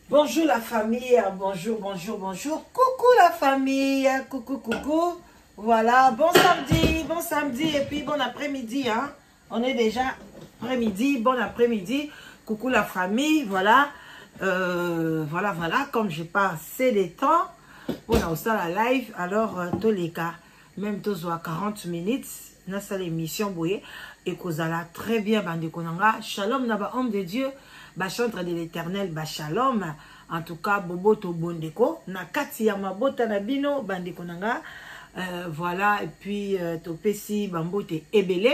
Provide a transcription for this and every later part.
Bonjour la famille, bonjour, bonjour, bonjour. Coucou la famille, coucou, coucou. Voilà, bon samedi et puis bon après-midi. Hein. On est déjà après-midi, bon après-midi. Coucou la famille, voilà. Voilà, voilà, comme j'ai pas assez de temps pour la live, alors tous les cas, même tous à 40 minutes, dans cette émission, boye, et kozala très bien, bandeko na nga. Shalom na ba homme de Dieu, ba chantre de l'éternel, ba shalom. En tout cas, boboto bondeko, na kati ya mabota na bino, bandeko na nga. Voilà, et puis topesi bambote ebele.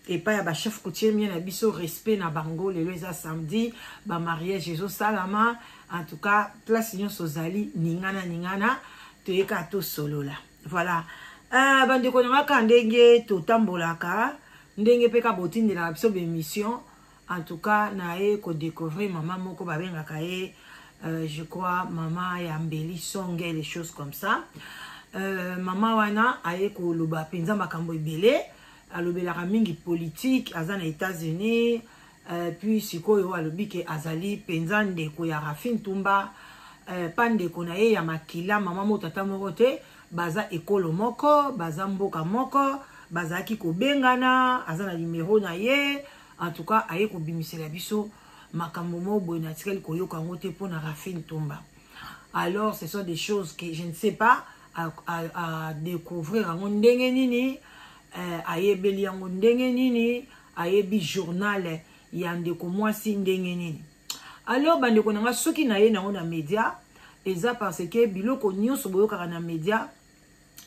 Et pas ya ba chef coutumier na biso respect na bango lelo eza samedi ba mariage ezo salama. En tout cas place nyonso ozali ningana ningana toyeka to solola. Voilà. Bandeko na nga ndenge totambolaka ndenge pe ka botindela biso ba émission. En tout cas na ye ko découvrir mama moko babengaka ye, je crois mama ya Mbeli Songe, les choses comme ça. Mama wana aye koloba mpenza makambo ebele, alobelaka mingi politique, aza na États-Unis, puis sikoyo alobi ke azali mpenza ndeko ya Rafi Ntumba, pa ndeko na ye ya makila mama moko tata moko te, baza ekolo moko, baza mboka moko, bazalaki kobengana, aza na numero na ye. En tout cas aye kobimisela biso makambo moko boye na tikali koyoka yango te mpo na Rafi Ntumba. Alors ce sont des choses que je ne sais pas à découvrir yango ndenge nini, ayebeli yango ndenge nini, ayebi journal ya ndeko mwasi ndenge nini. Alors bandeko na nga soki na ye nango na média eza parce que biloko nyonso boyokaka na média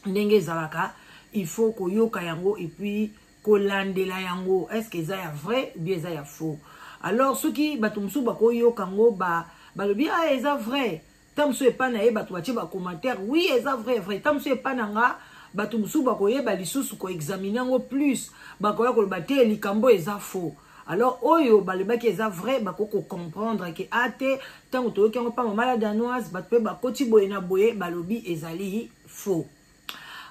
ndenge ezalaka, il faut koyoka yango et puis kolandela yango, est-ce que eza ya vrai ou bien eza ya faux. Alors soki bato mosusu bakoyoka yango balobi ah eza vrai, ta mosusu epa na ye bato batie ba commentaire oui eza vrai vrai, ta mosusu epa na nga bato mosusu bakoyeba lisusu koexamine yango plus, bakoya koloba te likambo eza faux. Alors oyo balobaki eza vrai bakoki kocomprendre ke a te ntango toyoki yango pa mama la danoise bato mpe bakoti boye na boye balobi ezali faux.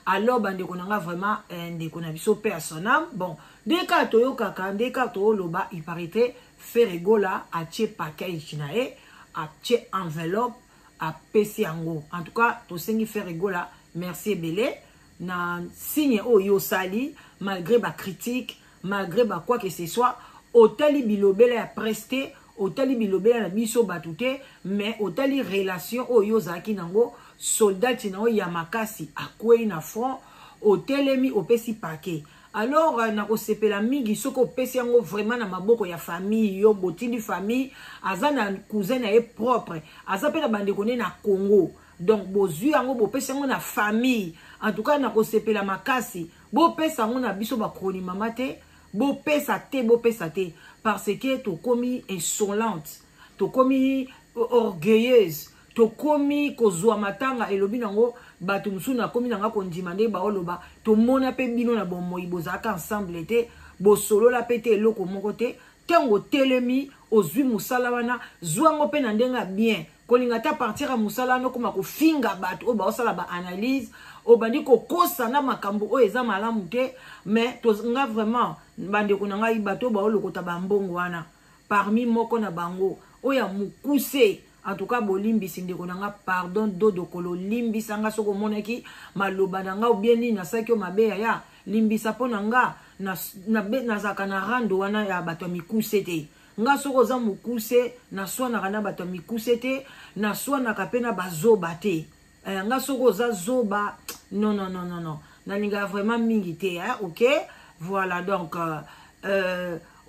Alors bandeko na nga vraiment ndeko na biso pe à son âme, bon nde kaka toyokaka nde kaka tooloba, il paraîtrait Ferre Gola atie package na ye, atie enveloppe, apesi yango. En tout cas tosengi Ferre Gola merci ebele na signe oyo osali malgré ba critique, malgré ba quoi que ce soit, otali bilobela ya presse te, otali bilobela na biso bato te, mais otali relation oyo ozalaki nango, soldat na oyo ya makasi akwei na front, otelemi opesi paquet. Alors nakosepela mingi soki opesi yango vraiment na maboko ya famille, yo botindi famille, aza na cousin na ye propre, aza pe na bandeko ne na Congo, donc bozwi yango bopesi yango na famille. En tout cas nakosepela makasi bopesa yango na biso bakroni mama te, bopesa te, bopesa te, parce que tokomi insolente, tokomi orgueilleuse, tokomi kozwa matanga elobi nango bato mosusu nakomi nanga kondima nde baoloba tomona pe bino na bomoi bozalaka ensemble te, bosolola pe te eloko moko te. Ntango otelemi ozwi mosala wana, zwango pe na ndenge ya bien, kolinga ta partir ya mosala wana okoma kofinga bato oyo baosala ba analyse, obandi kokosa na makambo oyo eza malamu te. Mais nga vraiment bandeko na ngai bato oyo baolokota bambongo wana parmi moko na bango oyo ya mokuse, en tout cas bolimbisi ndeko na nga, pardon dodo kolo limbisa nga soki omonaki maloba na nga ou bien nini nasalaki yo mabe, yaya limbisa mpo na nga nazalaka na rando wana ya bato ya mikuse te. Nga soki oza mokuse naswanaka na bato ya mikuse te, naswanaka pe na bazoba te. Nga soki oza zoba non non non non non, nalingaka vraiment mingi te, hein, ok voilà. Donc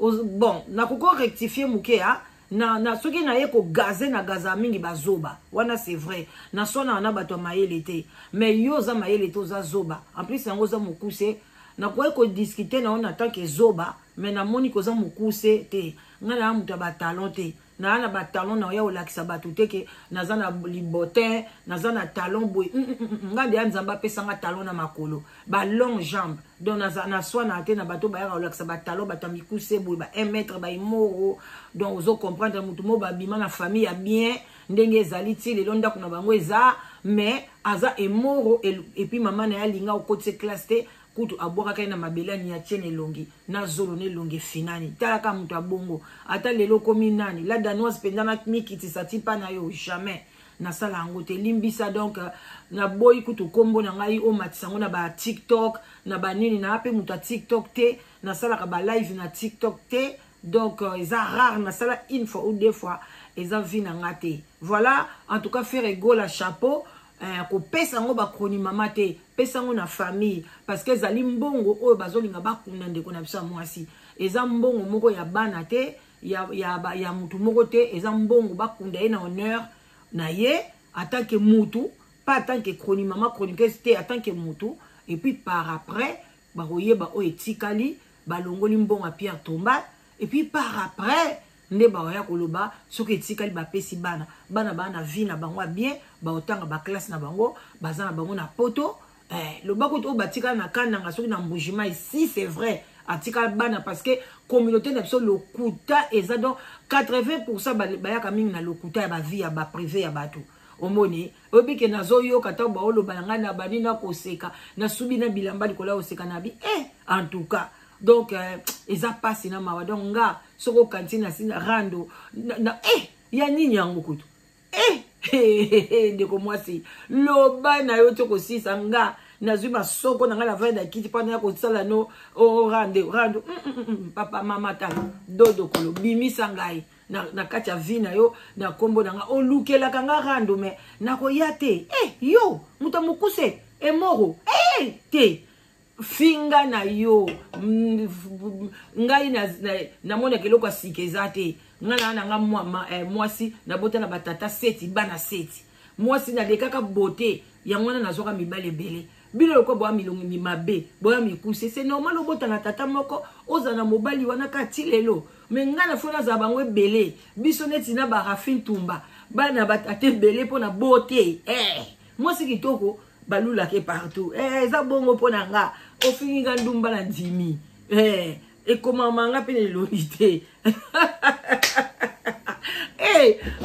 bon nakoki rectifier moke, hein? Na soki naye kogaze na gaza mingi bazoba wana, c'est vrai naswanaka na bato ya mayele te, mais yo oza mayele te, oza zoba, en plus yango oza mokuse, nakoki kodiscute na yo na tant que zoba, mais namoni koza mokuse te. Ngai na moto ya batalon te, naa na batalon na oya kolakisa bato te ke naza na libotin, naza na talon boye. Ngai nde ya Nzambe apesanga talon na makolo, ba long jambe, donc naswanaka te na bato bayaka kolakisa batalon, bato ya mikuse boye ba 1 mètre ba imoro. Donc ozo comprendre motu moko babima na famille ya bien ndenge ezali ti lelo ndako na bango eza, mais aza emoro et puis mama na ye alinga okotisa classe te. Kutu abwakaka ye na mabele, aniatie na elongi na zolo na elongi efinani. Talaka moto ya bongo, ata lelo okomi nani, la Danoise mpenza na mikitisa ti mpa na yo, jamais nasala yango te. Limbisa. Donc naboyi kutu nkombo na ngai omatisa yango na ba TikTok na banini. Naa mpe moto ya TikTok te, nasalaka balive na TikTok te. Donc eza rare, nasala une fois ou deux fois, eza vie na nga te. Voilà, en tout cas Ferre Gola, chapeau. Kopesa yango bakroni mama te, pesa yango na famille, parce que ezali mbongo oyo bazolinga bakunda ndeko na biso ya mwasi. Eza mbongo moko ya bana te, ya mutu moko te. Eza mbongo bakunda ye na honneur na ye en tant que mutu, pas en tant que chroni mama, chroniqueuse te, en tant que mutu. Et puis par après bakoyeba oyo etikali, balongoli mbongo ya pierre tombale, et puis par après nde baoya koloba soki etikali, bapesi bana. Bana baa na vie na bango ya bien, baotanga baclasse na bango, baza na bango na poto. Loba kutu oyo batikala na Kananga, soki na Mbujimai, si c'est vrai atikala bana, parce que communauté na biso lokuta eza. Donc 80 bayaka mingi na lokuta ya bavie ya baprivé ya bato. Omoni, oyebi ke nazoyoka ntango baoloba na ngai na bani na koseka, nasubi na bilamba likolo ya koseka na bi. En tout cas, donc eza mpasi na mawa. Donc nga soki okanisi na sina rando na ya nini yango kutu, ndeko mwasi, loba na yo ti kosisa. Nga nazwi masoko na ngai na vanda kiti mpo naya kosala no o rando rando. Papa, mama, tala dodo kolo, bimisa ngai na kati ya vie na yo na nkombo na nga. Olukelaka nga rando, mais nakoya te. Yo moto ya mokuse emoro te, finga na yo ngai namonaka eloko ya sika eza te. Ngai na nga mwasi nabota na batata seti, bana seti. Mwasi nalekaka bote, yango wana nazwaka mibali ebele. Bino lokola boya milongi mabe, boya mikuse, c'est normal obota na tata moko, ozala na mobali wana kaka ti lelo. Mais ngai na fo nazala bango ebele. Biso neti na barafine tumba, bana batata ebele mpo na bote. Mwasi kitoko balulaka partout. Eza bongo mpo na nga. Ofingi nga ndumba na ndimi. Ekomama nga mpe na elongi te.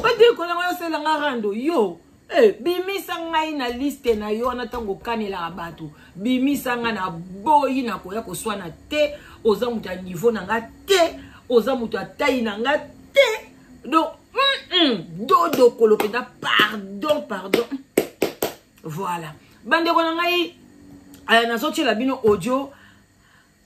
Bandeko na ngai, osalanga rando yo. Bimisa ngai na liste na yo wana. Ntango okanelaka bato, bimisa ngai na boyi na koya koswana te. Oza moto ya niveau na nga te, oza moto ya taille na nga te. Donc dodo kolo mpenza, pardon, pardon. Voilà, bandeko na ngai, nazotiela bino audio.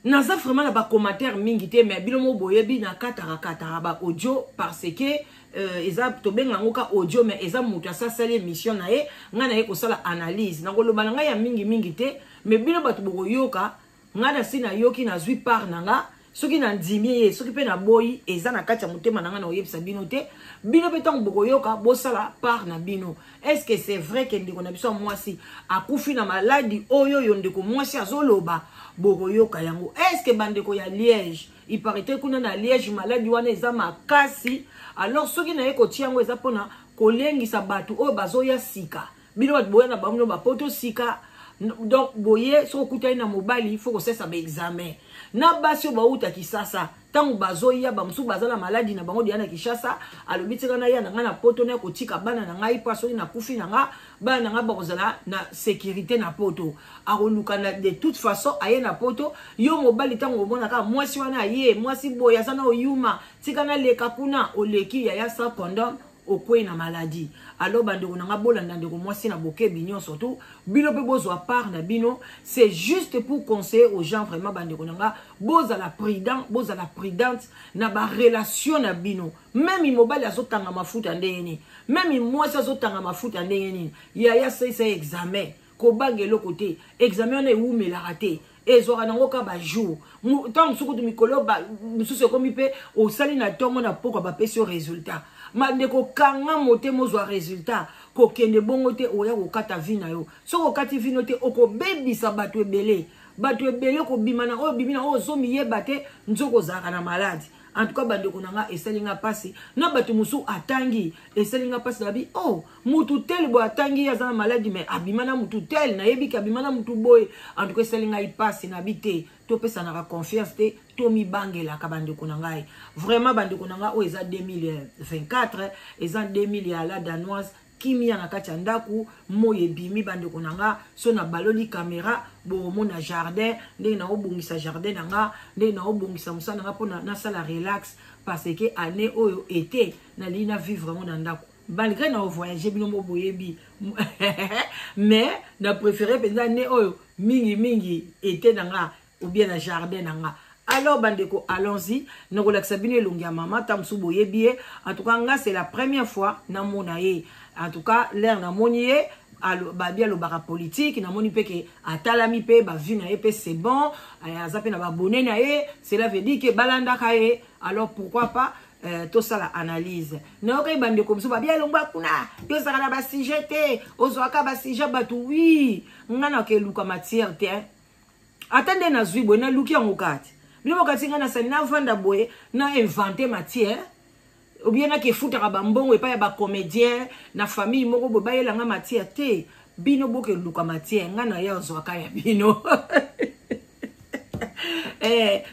Naza vraiment na bacommentaire mingi te, mais bino mo boyebi nakataka kataka baaudio, parce que eza tobenga yango ka audio, mais eza moto asasali émission na ye. Ngai naye kosala analyse, nakoloba na ngai ya mingimingi te, mais bino bato bokoyoka. Ngai nasi nayoki, nazwi part na nga. Soki nandimi ye, soki mpe naboyi, eza na kati ya motema na ngai, na koyebisa bino te. Bino mpe ntango bokoyoka, bosala part na bino. Est ce que c'est vrai ke ndeko na biso ya mwasi akufi na maladi oyo oyo ndeko mwasi azoloba? Bokoyoka yango. Est ce que bandeko ya Liège, il paraît kuna na Liège maladi wana eza makasi. Alors soki naye kotia yango, eza mpona kolengisa bato oyo bazoya sika. Bino bato boya na bango bapoto sika, donc boye soki okutani na mobali, faut kosesa baexamen. Na basi oyo bauta Kisasa, ntango bazoya, bamosusu baza na maladi na bango deya na Kinshasa. Alobi: "Tika naya na ngai na poto, naya kotika bana na ngai, mpo soki nakufi na nga, bana na ngai bakozala na sécurité na poto." Akoluka na de toute façon aye na poto. Yo mobali, ntango omonaka mwasi wana aye, mwasi boye aza na oyuma, tika naleka kuna, oleki yaya sans condom, okwei na maladie. Alors bandeko na nga, bolanda ndeko mwasi na bokebi nyonso tu. Bino mpe bozwa part na bino. C'est juste pour conseiller aux gens. Vraiment, bandeko na nga, bozala prudent, bozala prudente na barelation na bino. Même mobali azotanga mafuta ndenge nini, même mwasi azotanga mafuta ndenge nini, yaya, salisa examen. Kobanga eloko te. Examen wana ewumelaka te, ezwaka nango ka bajour. Ntango mosusu kutu mikolo mosusu ekomi mpe osali na ntongo, na pokwa bapesi yo résultat. Bandeko, kanga motema, ozwa résultat. Kokende bongo te, oya kokata vie na yo. Soki okati vie no te, okobebisa bato ebele. Bato ebele kobima na oyo bimi na oyo ozomiyeba te, nzoko ozalaka na maladi. En tout cas, bandeko na nga, esali nga mpasi. Na bato mosusu atangi, esali nga mpasi. Nabi: "Oh, mutu tel boye atangi ye aza na maladi, mais abima na mutu tel, nayebi ke abima na mutu boye." En tout cas, esali ngai mpasi. Nabi te, topesanaka confiance te, tomibangelaka. Bandeko na ngai, vraiment, bandeko na ngai, oyo eza 2024, eza 2000 ya la Danoise. Kimia na kati ya ndako, moi ebimi, bandeko na nga. So nabaloli kamera, bokomona jardin, ndenge naobongisa jardin na nga, ndenge naobongisa mosala na nga mpo nasala relax, parce que année oyo ete nalingi na vivre yango na ndako. Malgré na voyage, bino mo boyebi, mais na préféré mpenza année oyo mingi mingi ete na nga ou bien na jardin na nga. Alors bandeko, allons-y. Nakolakisa bino elongi ya mama. Ta mosusu boyebi ye. En tout cas, nga, c'est la première fois namona ye. En tout cas, l'air namoni ye, babi alobaka politique, namoni mpe ke atalami mpe bavues na ye mpe c'est bon, aza mpe na babone na ye, cela veut dire ke balandaka ye. Alors pourquoi pas tosala analyse? Nayokai bandeko mosusu babi alongwa kuna, tozalaka na basujet te, ozwaka basujet bato. Wi, nga nakeluka matière te. Ata nde nazwi boye, naluki yango kati. Bino bokati ngai nasali, navanda boye, na invente matière, ou bien naki efutaka bambongo epai ya bacomédien na famille moko boye, bayelanga matière te. Bino bokeluka matière, ngai na ye azwaka ya bino.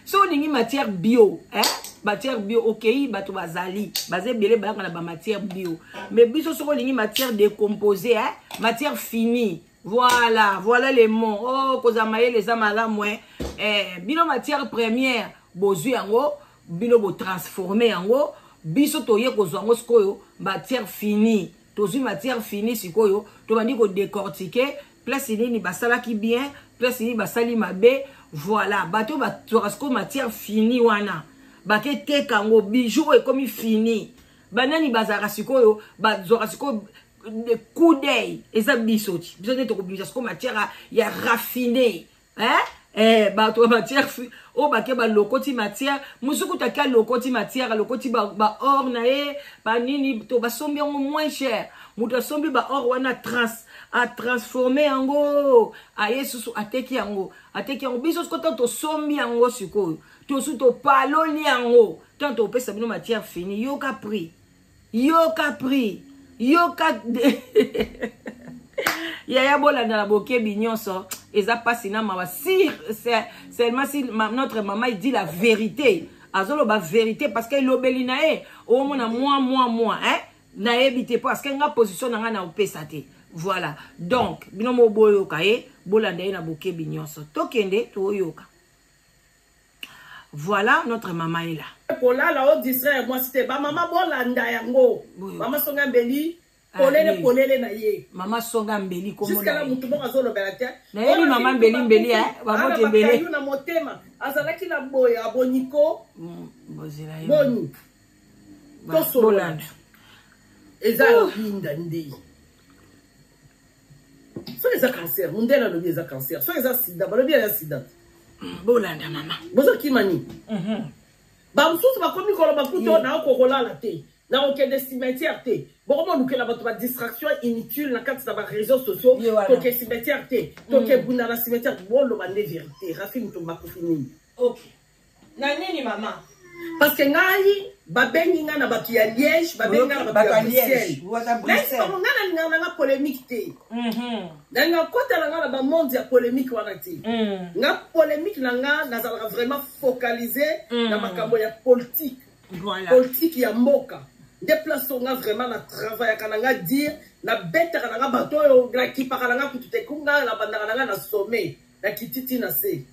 So olingi matière bio, eh? Matière bio, okei, bato bazali, baza ebele, bayaka na bamatière bio. Mais biso, soki olingi matière décomposée, eh? Matière finie, voilà, voilà les mots. Oh, kozala mayele eza malamu. Bino matière première bozwi yango, bino botransforme yango. Biso toye kozwa yango sikoyo matière finie. Tozwi matière finie, sikoyo tobandi kodécortiquer place nini basalaki bien, place nini basali mabe. Voilà, bato bazwaka sikoyo matière finie wana, baketeka yango. Bijou oyo ekomi fini, banani bazalaka sikoyo bazwaka sikoyo coup d'œil? Eza biso ti, biso nde tokobimisa sikoyo matière ya raffiné, hein? Bato ya matière oyo bake balokoti matière mosusu, kutu ake alokoti matière, alokoti baor ba na ye, banini to basombi yango moins cher. Moto asombi baor wana, atransforme yango, aye susu ateki yango, ateki yango. Biso sikoyo, ntango tosombi yango, sikoyo tosu topaloli yango, ntango topesa bino matière fini, yoka prix, yoka prix, yoka. Yaya, bolanda na bokebi nyonso. Eza mpasi na mawa. Si seulement si notre maman, il dit la vérité, azoloba vérité, parce que elobeli na ye omona mwa mwa mwa, hein? Nayebi te, parce que nga position na ngai na opesa te. Voilà, donc bino mo boyoka ye, bolanda ye na bokebi nyonso. Tokende, toyoka. Voilà, notre maman est là. Kolala o distraire mwasi te. Bamama, bolanda yango. Mama Songa Mbeli, polele polele na ye. Mama Songa Mbeli. Jusqu'à la mutu moko azolobela te. Nayebi mama Mbeli, Mbeli, babote ebele. Na motema azalaki na boye aboniko. Bozela ye. Boni tosolola, eza linda nde. Soki eza cancer, mundele alobi eza cancer. Soki eza sida, balobi eza sida. Bolanda mama. Bozokima nini? Bamosusu bakomi koloba kutu naokokolala te, nakokende cimetière te. Bokomolukela bato badistraction inutile na kati na baréseaux sociaux. Toke cimetière te, toke bunda na cimetière. Boloba nde vérité. Rafi Mutomba akufi nini? Ok, na nini, mama? Parce que ngai, babengi ngai na bato ya Liège, babengi ngai na bato ya Bruxelles. Ngai nalingaka nanga polémique te. Nalinga kotala ngai na bamonde ya polémique wana te. Nga polémique na nga, nazalaka vraiment focalisé na makambo ya politique, politique ya mboka nde place oyo nga vraiment na travaillaka na nga dire, nabetaka na nga bato oyo, nakipaka na nga kutu te. Kunga nabandaka na nga na sommet, nakititi na se.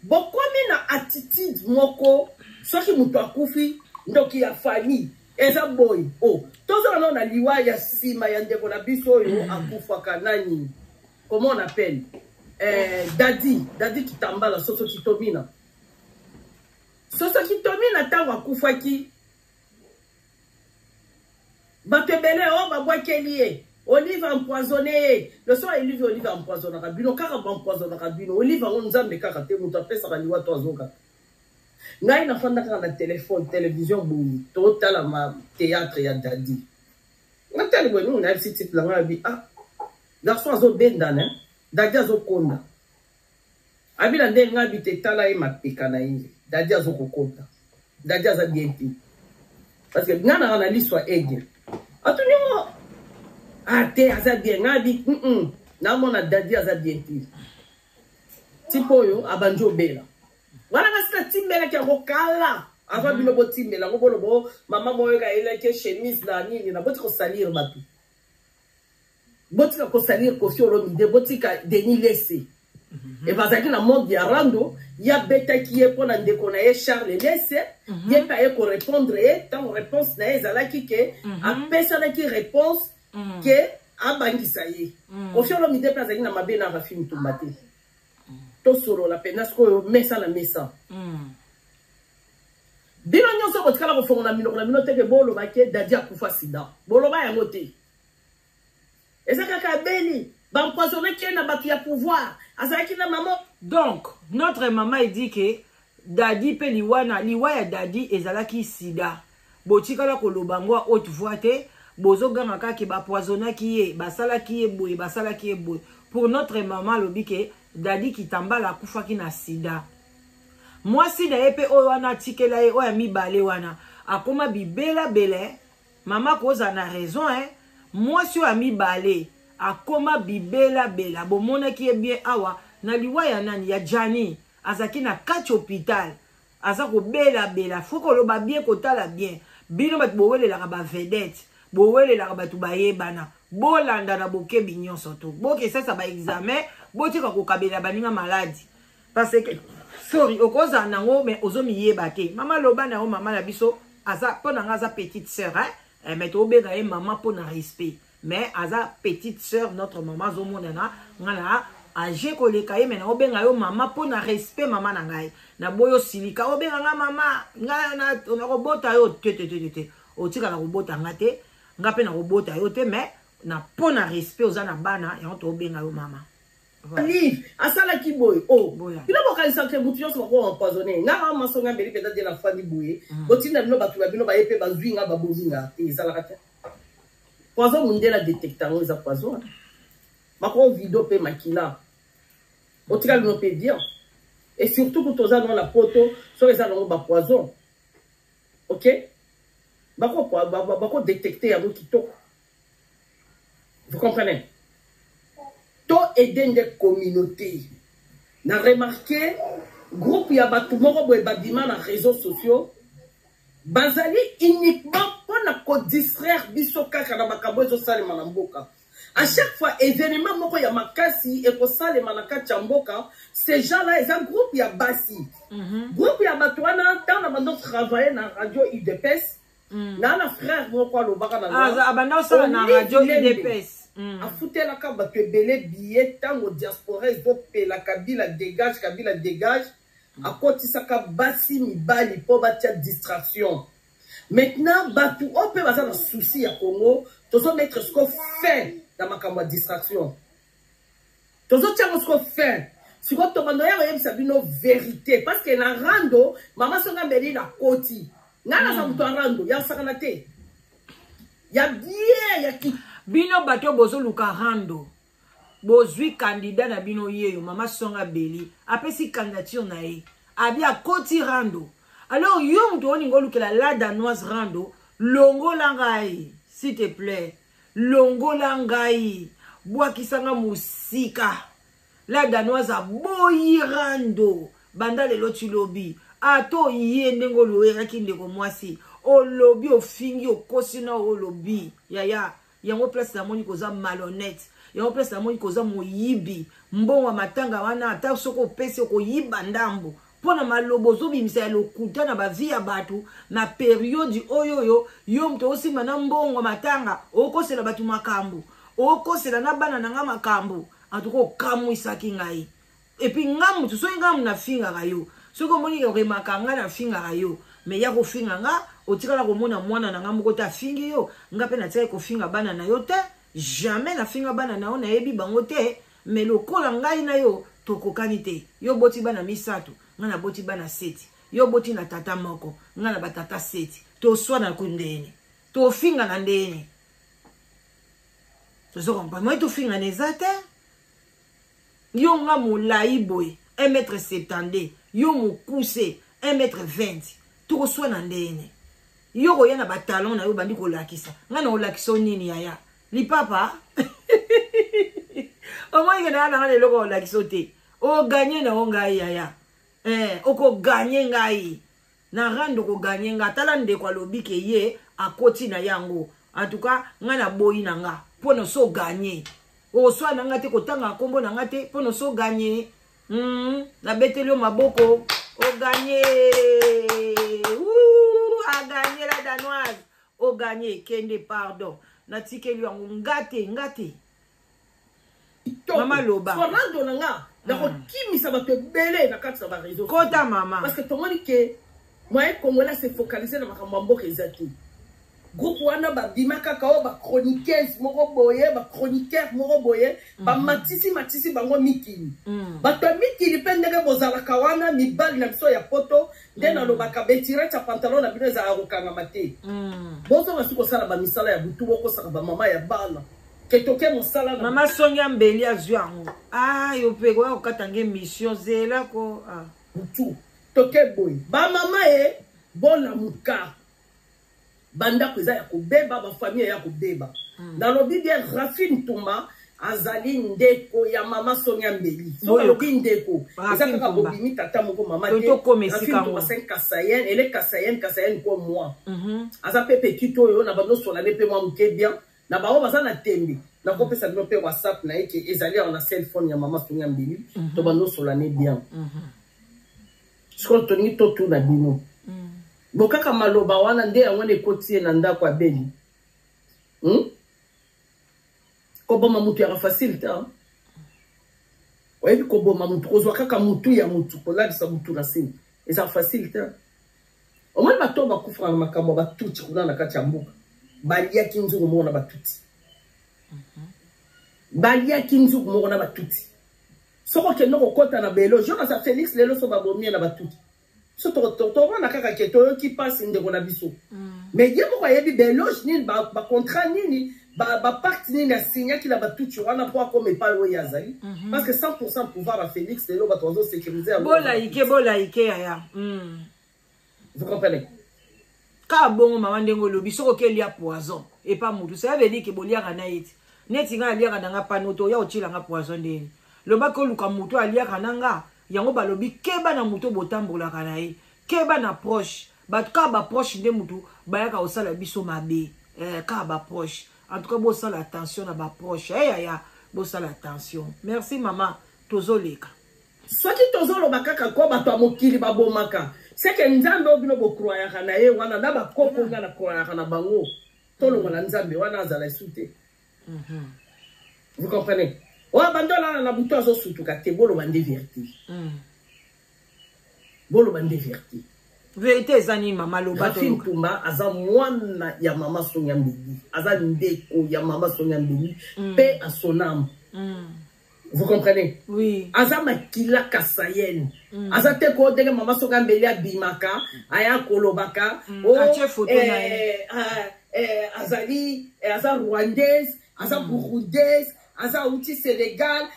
Bokomi na attitude moko, soki moto akufi, ndoki ya famille eza boye. O tozala nao na liwa ya nsima ya ndeko na biso oyo akufaka, nani, comment on appelle, Dadi, Dadi Kitambala, Soso Kitomina. Soso Kitomina, ntango akufaki, bato ebele oyo babwakeli ye, Olive empoisonné ye. Loso Olive, Olive empoisonnaka bino kaka, baempoisonnaka bino. Olive yango, Nzambe kaka te moto apesaka liwa to azokaka. Ngai nafanda kaka na telefone, télévision boye, totala ma théâtre ya Dadi. Natali boye mingi, nayebisi type na ngai, abi: "Ah, garçon azobendana, Dadi azokonda." Abi na ndenge ngai abi te, tala ye mapeka na ye, Dadi azokokonda, Dadi aza bien te. Parce que ngai nanga na liso ya aigle, atuni ngo: "Ah te, aza bien." Ngai abi: Namona Dadi aza bien te." Type oyo abandi obela wana, kasi natimbelaki yango kala avant. Bino botimbela yango, boloba mama moyoka ayelaki chemise na nini na boti kosalire bato. Botika kosalir Koffi Olomide, botika Denis Lese. E bazalaki na monde ya rando, ye abetaki ye mpo na ndeko na ye Charles Lese. Ye mpe aye korépondre ye. Ntango réponse na ye ezalaki ke apesanaki réponse ke abangisa ye. Koffi Olomide mpe azalaki na mabe na Rafi Mutumba te. Tosolola mpenza sikoyo mesa na mesa. Bino nyonso botikala kofongola minoko na bino te ke boloba ke Dadi akufa sida. Boloba yango te. Eza kaka abeli, baempoisonnaki ye na bato ya pouvoir, azalaki na mama. Donc notre maman, il dit que Dadi mpe liwa na liwa ya Dadi ezalaki sida. Botikala koloba yango à haute voix te. Bozoganga kaka bapoisonnaki ye, basalaki ye boye, basalaki ye boye. Pour notre maman, alobi ke Dadi Kitambala akufaki na sida. Mwasi na ye mpe oyo wana atikela ye, oyo ya mibale wana, akoma bibelabele. Mama kozala na raison, hein? Mwasi oyo ya mibale akoma bibelabela. Bomonaki ye bien awa na liwa ya nani, ya Jani, azalaki na kati hôpital, aza kobelabela. Faut koloba bien, kotala bien. Bino bato bowelelaka bavedette, bowelelaka bato bayebana, bolanda na bokebi nyonso to bokesasa baexamen, botika kokabela baninga maladi, parce que sorry, okozala nango mais ozomiyeba te. Mama, loba na yo. Mama na biso aza mpo na nga, aza petite sœur, hein? Eh, mais tobenga ye mama mpo na respect, mais aza petite sœur. Notre mama azomonana nga na age koleka ye, mais naobenga yo mama mpo na respect. Mama na ngai, naboyi osilika obenga nga mama. Ngai nakobota yo te, te, te, te, te. Otikala kobota nga te, nga mpe nakobota yo te, mais na mpo na respect, oza na bana yango, tobenga yo mama. Livre asalaki boye o bino bokanisaka mutu nyonso bako empoisonne nga. Kaka masonga mbeli mpenza te, nafandi boye, botinda bino bato na bino baye mpe bazwi nga, babomi nga te. Ezalaka te poison, mundele adétecte yango eza poison, bako video mpe makila otikali bino mpe bien. Et surtout kutu oza nao na poto, soki eza nango bapoison, ok, bako détecte yango kitoko. Vous comprenez? To aider nde communauté. Na remarqué groupe ya bato moko boye babima na réseaux sociaux, bazali uniquement mpona kodistraire biso kaka na makambo ezosalema na mboka. À chaque fois événement moko ya makasi ekosalema na kati ya mboka, ces gens là eza groupe ya basi, groupe ya bato wana. Ntango na bando travailler na radio UDPS, na frère moko alobaka na abanda osala na radio UDPS. Afutelaka bato ebele billet ntango diaspora ezopela "Kabila dégage, Kabila dégage". Akotisaka basi, mibali mpo batia distraction. Maintenant bato oyo mpe baza na souci ya Congo, tozomettre siko fin na makambo ya distraction, tozotiango siko fin. Sikoyo tobando ya koyebisa bino vérité, parce que na rando, mama Songa Mbeli, nakoti ngai, naza moto ya rando ya kosakana te, ya bien ya ki. Bino bato bozoluka rando, bozwi candidat na bino yeyo. Mama Songa Beli apesi candidature na ye, abi akoti rando. Alors yo moto olinga olukela La Danoise rando, longola ngai, s'il te plaît, longola ngai, bwakisanga mosika. La Danoise aboyi rando banda lelo ti lobi. Ata oye ndenge oloyelaki ndeko mwasi, olobi, ofingi, okosi na olobi yaya yango. Place namoni koza malhonnête yango, place namoni koza moyibi. Mbongo ya matanga wana, ata soki opesi, okoyiba ndambo mpo na maloba ozobimisa ya lokuta na bavie ya bato na période oyo. Oyo yo moto osimba na mbongo matanga, okosela bato makambo, okosela na bana na nga makambo. Antuka okamwisaki ngai. Et puis nga motu, soki nga motu nafingaka yo, soki omoni oremaka nga nafingaka yo, mais ya kofinga nga, otikala komona mwana na nga moko te afingi yo. Nga mpe natikali kofinga bana na yo te, jamais nafinga bana na yo, nayebi bango te. Mais lokola ngai na yo tokokani te, yo boti bana misato, ngai naboti bana seti, yo boti na tata moko, ngai na batata seti, toswana ku ndeni, tofinga na ndeni, tozokompa moi tofingana eza te. Yo nga molai boye 1 mètre 72, yo mokuse 1 mètre 20, tokoswana ndeni? Yo koya na batalon na yo, bandi kolakisa ngai na kolakisa o nini? Yaya lipapa, omoni ke naa nanga na eloko kolakisa o te. Oganye na yo ngai yaya, okoganye ngai na rando, okoganye ngai. Tala, ndeko alobi ke ye akoti na yango. En tout cas, nga na boyi na nga mpo na so gagner. Okoswa na nga te, kotanga nkombo na nga te mpo na so gagner. Nabeteli yo maboko, ogagner, agagner la Danoise, ogagner. Kende, pardon, natikeli yango nga te, nga te. Mama loba. Rando na nga nakokimisa bato ebele na kati na baréseau. Kota, mama. Parce que tomoni ke moyen congolais se focalise na makambo ya mboka eza te. Groupe wana babima kaka oyo bachroniqueuse moko boye, bachroniqueur moko boye, bamatisi matisi bango mikili. Bato ya mikili mpe ndenge bozalaka wana, mibali na biso ya poto nde nalobaka, betirete ya pantalon na bino ezalaka kokangama te. Bozonga si kosala bamisala ya butu, bokosaka bamama ya bana ke toke mosala na Mama Songi Mbeli azwi yango. Ah, yo mpe koya kokata nge mission, zela ko, ah. Butu toke boye, bamama ye bolamuka, bandako eza ya kobeba, bafamille ya kobeba. Nalobi bien, Rafine Tumba azali ndeko ya mama Sonia Mbeli. So nalobi ndeko, eza kaka bobimi tata moko mama te. Rafine Tumba, c'est un Kasaïen, elle est Kasaïenne, Kasaïenne comme moi. Aza mpe petit oyo na bandosola ne mpe mwa moke bien na bango baza na tembe. Nakopesa bino mpe WhatsApp na ye ke ezali awa na cellphone ya mama Sonia Mbeli. To bandosola ne bien. Sikoyo tolingi totuna bino bo kaka maloba wana nde yango wana ekoti ye na ndako abeli, Koboma mutu yaka facile te. Oyebi koboma mutu, kozwa kaka mutu ya mutu, kolalisa mutu na se, eza facile te. Omoni bato oyo bakufaka na makambo ya batuti kuna na kati ya mboka, baliaki nzungu moko na batuti, baliaki nzungu moko na batuti. Soki okende kokɔta na belo jonas ya Félix lelo, so babomi ye na batuti, so tomona kaka ke toyoki mpasi ndeko na biso. Mais ye moko ayebi beloge nini, bacontrat nini, bapacte nini asignaki na batuti wana mpo akoma epai oyo azali, parce que 100 pouvoir ya Félix lelo, bato bazosécuriser yango. Bolaike, bolaike yaya. Vous comprenez? Kaka bongo, mama, ndenge olobi, soki okelia poison epa mutu, ça veut dire ke boliaka na ye ti. Neti ngai aliaka na nga pano to oya otielanga poison ndeni. Lobaki oluka motu aliaka na nga yango. Balobi keba na motu botambolaka na ye, keba na proche. Bato kaka baproche nde motu bayaka kosala biso mabe. Kaka baproche. En tout cas, bosala attention na baproche. Eyaya, bosala attention. Merci mama, tozoleka. Soki tozoloba kaka ko bato ya mokili babomaka, seke Nzambe oyo bino bocroyaka na ye wana na bakoko, nga na croyaka na bango, tolongola Nzambe wana azala esu te. Vous comprenez? Oyo bando olala na butu azosutuka te. Boloba nde vérité. Boloba nde vérité. Vérité eza nini, mama? Loba. Rafine Tumba aza mwana ya mama Sonia Mbeli, aza ndeko ya mama Sonia Mbeli mpe asonam. Vous comprenez? Oui. Aza makila kasayene. Aza te ko ndenge mama Sonia Mbeli abimaka aya kolobaka. Oh, atie photo na ye. Azali aza rwandaise, aza burundaise, aza auti Sénégal.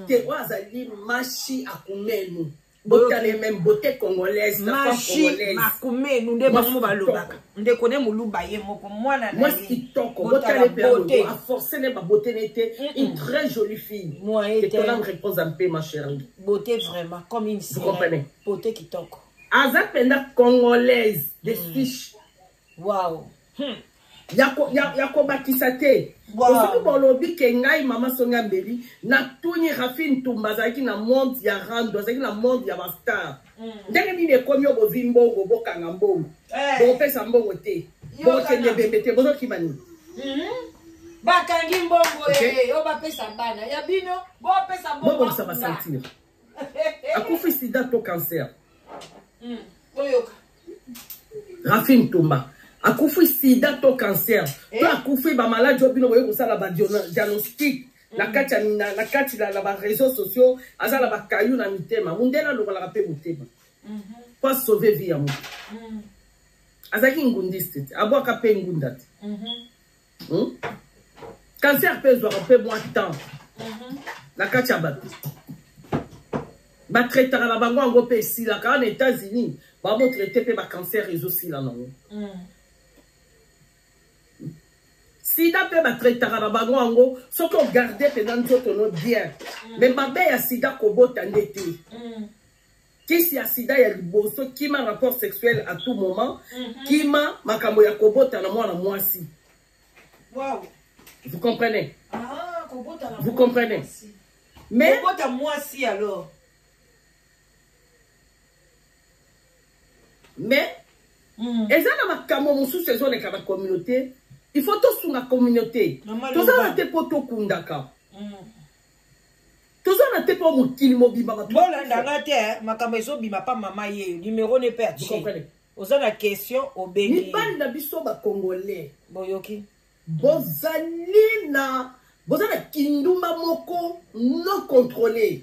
Te, oyo azali mashi akumenu. Botale même beauté congolaise, la femme mashi congolaise. Makumenu nde bango balobaka, ndeko ne moluba ye moko mwana na mwasi ye. Kitoko. Botala botale mpe beauté. Aforce ne babeauté ne te, une très jolie fille. Moi Que ete ton âme repose en paix, ma chérie. Beauté vraiment comme une Vous comprenez? sirène, beauté kitoko. Aza mpenza congolaise de souche. Wow. Ya kobakisa te. Soki bolobi ke ngai mama Sonia Mbeli natuni, Rafine Ntumba azalaki na monde ya rando, azalaki na monde ya bastar, ndenge nini ekomi oyo bozwi mbongo, bokanga mbongo, bokopesa mbongo te, bokende ebembe te, bozokima nini? Bakangi mbongo oyo bapesa bana ya bino, bopesa mbongo. Bobongisa basentir. Akufi sida to cancer? Oyoka. Rafine Tumba akufi sida to cancer to akufi bamaladi oyo bino boye kosala badiagnostic na kati ya na kati na baréseaux sociaux? Aza na bakayu na mitema. Mundele alongolaka mpe motema po asauve vie ya moto. Azalaki ngundiste te, abwaka mpe ngunda te. Cancer mpe ezwaka mpe mwa temps na kati ya bato, batraitaka na bango yango mpe esilaka. Wana États-Unis bamotraite mpe bacancer ezosila nango. Sida mpe batraitaka na bango yango soki ogarde mpenza nzoto no bien. Mais mabe ya sida, kobota nde te. Kisi ya sida ya liboso, kima rapport sexuel à tout moment, kima makambo ya kobota na mwana mwasi. Wow. Vous comprenez? Ah, kobota na Vous comprenez? Mais kobota mwasi alors. Mais eza na makambo mosusu ezoleka na communauté. Il faut tosunga communauté. Toza na te mpo tokundaka. Toza na te mpo mokili mobimba bato. Bolanda nga te, makambo ezobima pa mama ye numéro ne pe atie. Oza na question obengi. Mibali na biso ba congolais. Boyoki. Bozali na boza na kindumba moko non contrôlé.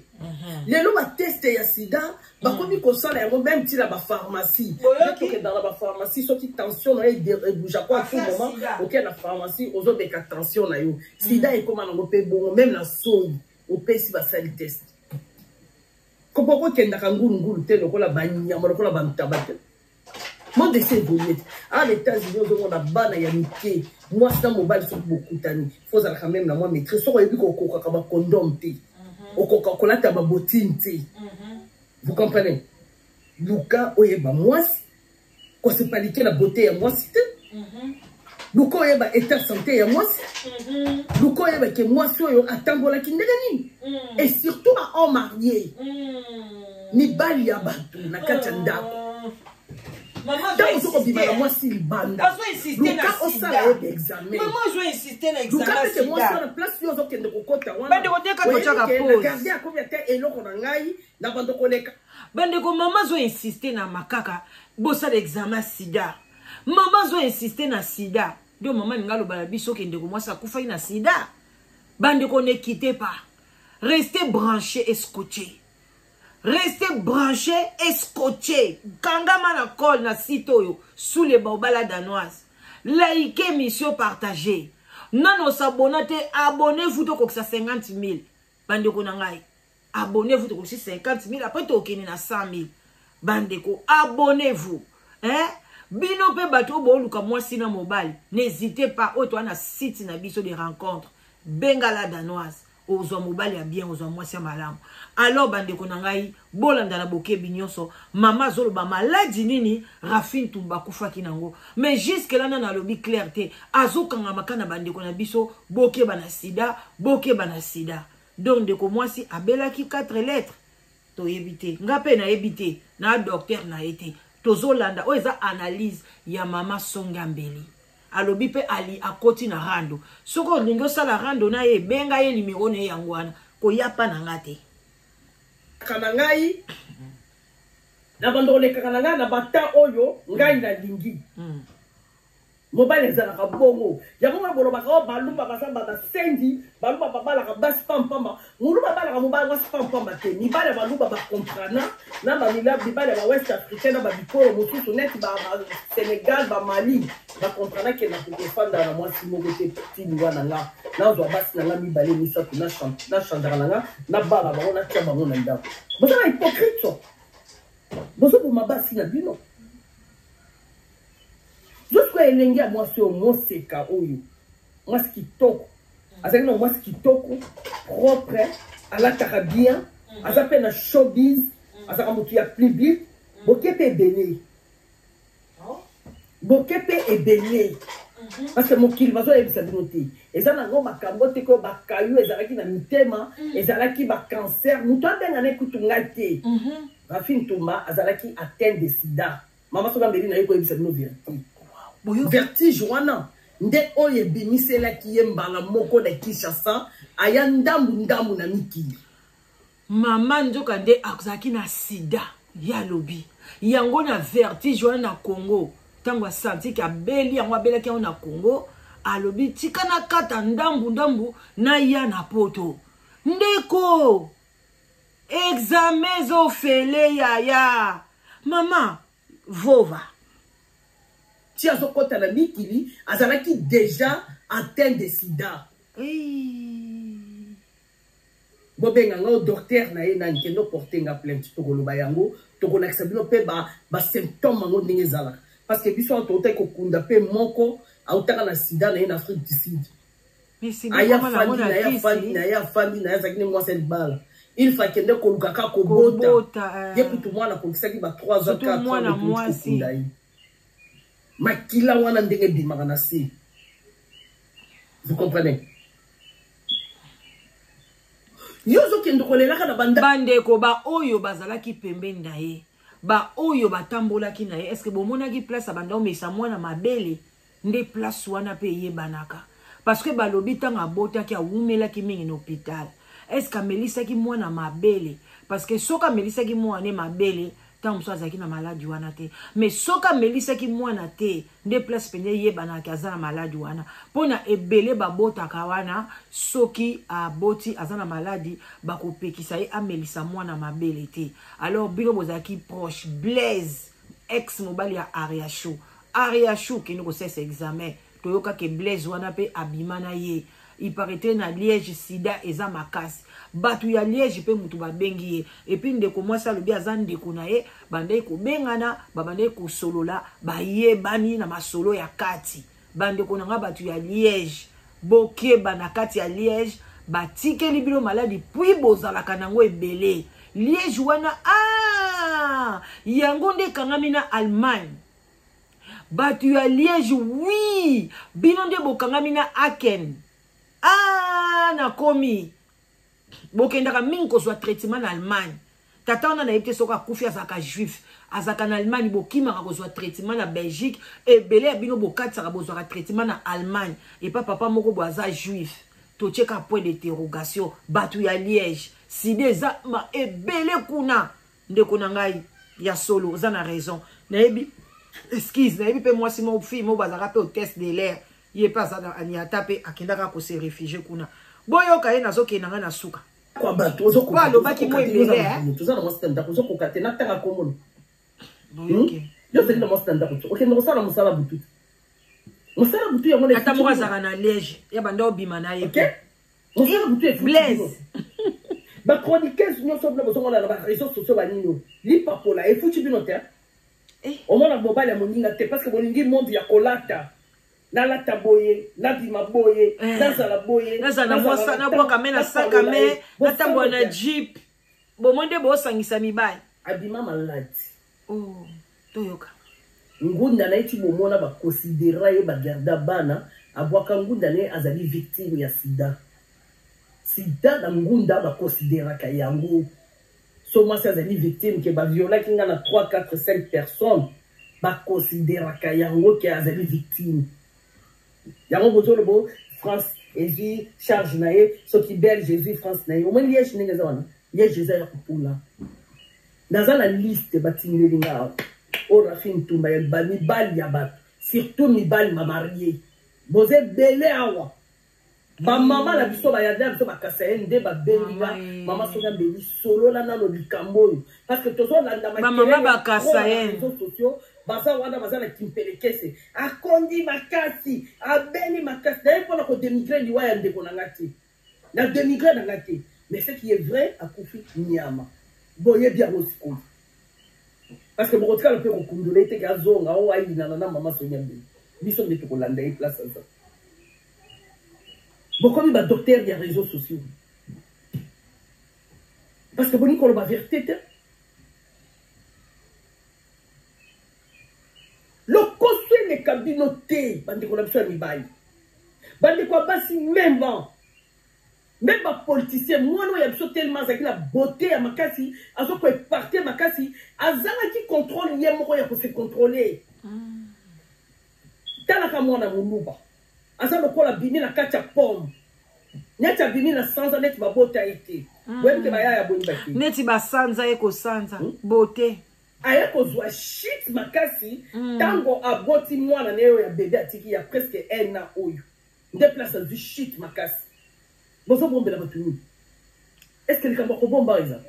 Lelo ba test ya sida bakomi kosala yango même ti na ba pharmacie. Tokenda na ba pharmacie soki tension na yo ebouja kwa tout moment, oke na pharmacie ozobeka tension na yo. Sida ekoma nango pe bongo même na soyi opesi basali test. Kopo kokendaka ngulu-ngulu te lokola banyama lokola bantaba te. Monde esi évolue te. Ah, les États-Unis ozomona bana ya mike mwasi na mobali soki bokutani fo ozalaka meme na mwa maîtrise soki oyebi kokokaka bacondome te, okoka kolata babotine te. Vous comprenez? Luka oyeba mwasi, kosepalike na beauté ya mwasi te. Luka oyeba état santé ya mwasi. Luka oyeba ke mwasi oyo atambolaki ndenge nini. Et surtout ba homme marié, mibali ya bato na kati ya ndako. Ntango ozokobima na mwasi libanda, luka osala ye baexamen. Luka mpe mwasi wana place yo ozokende kokota wana garde akomi ata eloko na ngai na bando koleka. Bandeko, mama azo insiste na makaka bosala examen sida. Mama azo insiste na sida. Donc mama ninga aloba na biso ke ndeko mwasi akufaki na sida. Bandeko, ne quittez pas. Restez branché et scotché. Restez branché et scotché. Kangama na col na site oyo sous les baobabs la danoise. Likez mission partagez. Nano s'abonner te, abonnez-vous tokokisa 50 000. Bandeko na ngai. Abonnez-vous tokokisa 50 000 après tokende na 100 000. Bandeko, abonnez-vous. Hein? Bino pe bato boluka mwasi na mobali, n'hésitez pas oyo toa na site na biso de rencontre. Benga la danoise. Ozwa mobali ya bien, ozwa mwasi ya malamu. Alors bandeko na ngai, bolanda na bokebi nyonso. Mama azoloba maladi nini Raphine Tumba akufaki nango. Mais jusque là nana alobi clair te. Azokanga maka na bandeko na biso, bokeba na sida, bokeba na sida. Donc ndeko mwasi abelaki 4 lettres. Toyebi te. Nga pe nayebi te. Na docteur na ye te. Tozolanda oyo eza analyse ya mama Songa Mbeli. Alobi pe ali akoti na rando. Soko olingi osala rando na ye, benga ye numéro na ye yango wana. Koya pa na nga te. Kana ngai na bando olekaka na ngai na bata oyo ngai nalingi. Mobali ezalaka bongo. Yango wana bolobaka oyo baluba baza ba basenzi, baluba babalaka basi pampamba. Moluba abalaka mobali mwasi pampamba te. Mibali ya baluba bakomprana na mibali ya ba West africain na ba bikolo mosusu neti ba Sénégal, ba Mali, bakomprana ke na kokofanda na mwasi moko te ti liwa na nga. Nazwa basi na nga mibale misato na changeaka na nga, nabala bango, natia bango na ndako. Boza ba hypocrite so. Bozoboma basi na bino. Jusqu'à elenge ya mwasi oyo moseka oyo mwasi kitoko azalaki na mwasi kitoko propre, alataka bien, aza mpe na showbiz, azalaka motu ya public. Boke mpe ebele, boke mpe ebele, parce que mokili bazoyebisa bino te eza nango makambo te koyo bakayu ezalaki na mitema, ezalaki bacancer. Moto abenga na ekutu ngai te. Raphine Tumba azalaki atteint de sida. Mama Songa Mbeli na ye koyebisa bino vérité. Vertige wana nde oyo ebimiselaki ye mbala moko na Kinshasa, aya ndambu ndambu na mikili. Mama nzoka nde azalaki na sida ya lobi yango na vertige wana na Congo. Ntango asanti ke abeli yango, abelaki yango na Congo, alobi tika na kata ndambu ndambu na ya na poto. Ndeko, examen ezofele yaya. Mama vova ti azokɔta na mikili azalaki déjà atteint de sida. Bobenga nga docteur na ye nani kendo porter nga plainte, tokoloba yango, tokolakisa bino mpe basymptôme yango ndenge ezalaka, parce que biso awa toutaki kokunda mpe moko autaka na sida na ye na Afrique du Sud. Aya afandi na ye, afandi na ye, afandi na ye, azalaki ne mwasi ya libala. Il faut akende koluka kaka kobota ye kutu mwana akokisaki ba 3 ans 4 ans kokunda ye. Makila wana ndenge ebimaka na se. Vous comprenez? Yo ozokende kolelaka na banda. Bandeko baoyo bazalaki pembeni na ye, baoyo batambolaki na ye, est-ce que bomonaki place abanda omesa mwana mabele? Nde place wana mpe eyebanaka, parce que balobi ntango abotaki awumelaki mingi na hôpital. Est-ce que amelisaki mwana mabele? Parce que soki amelisaki mwana mabele, ntango mosusu azalaki na maladi wana te. Mais soki amelisaki mwana te, nde place mpenza eyebanaka aza na maladi wana. Mpona ebele babotaka wana, soki aboti aza na maladi, bakopekisa ye amelisa mwana mabele te. Alors bino bozalaki proche, Blaise, ex mobali ya Ariachou. Ariachou kende kosalisa examen, toyokaki Blaise wana mpe abima na ye. Il paraîtrait na Liège sida eza makasi. Bato ya Liège mpe mutu babengi ye. Et puis ndeko mwasi alobi aza ndeko na ye, bandaki kobengana, babandaki kosolola, bayebani na masolo ya kati. Bandeko na nga bato ya Liège, bokeba na kati ya Liège, batikeli bino maladi puis bozalaka nango ebele. Liège wana, ah, yango nde ekangami na Allemagne. Bato ya Liège, oui, bino nde bokangami na Aachen. Ah, nakomi. Bokendaka mingi kozwa traitement na Allemagne. Tata wana nayebi te soki akufi, azalaka juif, azalaka na Allemagne. Bokimaka kozwa traitement na Belgique, ebele ya bino bokatisaka bozwaka traitement na Allemagne. Epa papa moko bo aza juif. Totieka point d'interrogation. Bato ya Liège, sida eza ma ebele kuna. Ndeko na ngai ya solo, oza na raison. Nayebi, excuse, nayebi pe mwasi moko, fille moko bazalaka pe hôtesse de l'air. Ye pe aza na aniata pe akendaka ko se réfugier kuna. Boyoka ye, nazokende na ngai na suka. Kwa bato, ozokoka Po alobaki te, mwa ebele, eh? Moto oza na mwasi na ndako, ozokoka te, natanga komona. Boyoki. Yo ozali na mwasi na ndako te, okende kosala mosala butu te. Mosala butu yango na Ata moko azalaka na Liège, ya banda obima na ye. Ok? Mosala butu efuti Blaise. bino. Ba chroniqueuse nyonso bino bozomona na ba réseaux sociaux ba nini oyo. Lipapola efuti bino te. Eh. Omona mobali ya moninga te parce que bolingi monde ya kolata. Nalata boye, nabima boye, Eh. nazala boye, Nazala na mwasa, nabwaka me na saka me, natambola na jeep. Bomoi nde bosangisa mibali. Abima maladi. Oh, toyoka. Ngunda na ye ti bomona ba considera ye ba garda bana, abwaka ngunda na ye azali victime ya sida. Sida na ngunda ba consideraka yango. So mwasi azali victime ke ba violaki nga na 3, 4, 5 personnes, ba consideraka yango ke azali victime. Yango bozolobo France ezwi charge na ye, soki Belge ezwi France na ye. Omoni Liège ndenge eza wana? Liège eza ya kopola. Naza na liste batindeli nga awa. Oyo Rafi Ntumba ya ba mibali ya bato, surtout mibali ba marie. Boza ebele awa. Ba mama na biso ba yada biso bakasa ye nde babengi nga mama soki ambeli solola nano likambo oyo parce que tozolanda makelele bakasa ye réseaux sociaux baza wana baza na kimpelekese akondi makasi abeli makasi naye mpona kodemigre liwa ya ndeko na nga te na demigre na nga te mais ce qui est vrai akufi nyama boyebi yango sikoyo parce que bokotikala mpe kokundola ye te ke azonga o ayinana na mama Sonia Mbeli biso nde tokolanda ye place aza. Bokomi ba docteur ya réseaux sociaux parce que bolingi koloba vérité te. Lokoso eleka bino te bandeko na biso ya mibali, bandeko ya basi même même ba politicien mwana oyo ya biso tellement azalaki na beauté ya makasi, azoko éparte makasi, azangaki contrôle ye moko ya kose contrôler. Talaka mwana moluba aza lokola bimi na kati ya pomme, neti abimi na sanza, neti babota ye te. Boyebi ke bayaya boni bake neti basanza ye kosanza beauté. Aye kozwa shit makasi ntango aboti mwana na ye oyo ya bebe atiki ya presque un an oyo nde place azwi shit makasi. Bozobombela bato nini? Est-ce que likambo ya kobomba eza?